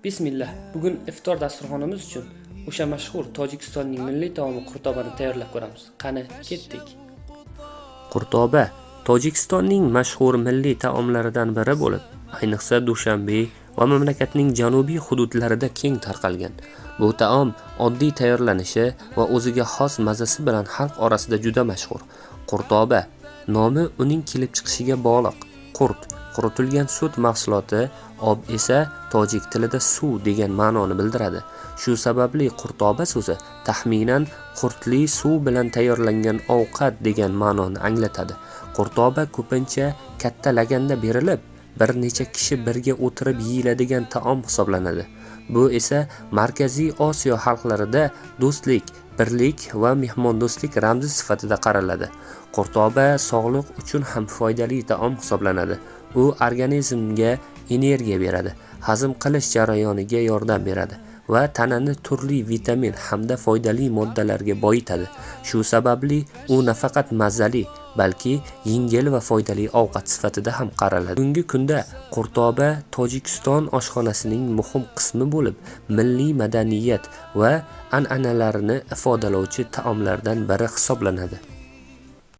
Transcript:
Bismillah. Bugun iftor dasturxonimiz uchun o'sha mashhur Tojikistonning milliy taomi qurtobani tayyorlab ko'ramiz. Qani, ketdik. Qurtoba Tojikistonning mashhur milliy taomlaridan biri bo'lib, ayniqsa Dushanbe va mamlakatning janubiy hududlarida keng tarqalgan. Bu taom oddiy tayyorlanishi va o'ziga xos mazasi bilan xalq orasida juda mashhur. Qurtoba nomi uning kelib chiqishiga bog'liq. Qurt quritilgan sut mahsuloti, ob esa tojik tilida suv degan ma'noni bildiradi. Shu sababli qurtoba so'zi taxminan qurtli suv bilan tayyorlangan ovqat degan ma'noni anglatadi. Qurtoba ko'pincha katta laganda berilib, bir necha kishi birga o'tirib yeyiladigan taom hisoblanadi. Bu esa Markaziy Osiyo xalqlarida do'stlik, birlik va mehmondo'stlik ramzi sifatida qaraladi. Qurtoba sog'liq uchun ham foydali taom hisoblanadi. U organizmga energiya beradi, hazm qilish jarayoniga yordam beradi va tanani turli vitamin hamda foydali moddalarga boyitadi. Shu sababli u nafaqat mazali, balki yengil va foydali ovqat sifatida ham qaraladi. Bugungi kunda qurtoba Tojikiston oshxonasining muhim qismi bo'lib, milliy madaniyat va an'analarini ifodalovchi taomlardan biri hisoblanadi.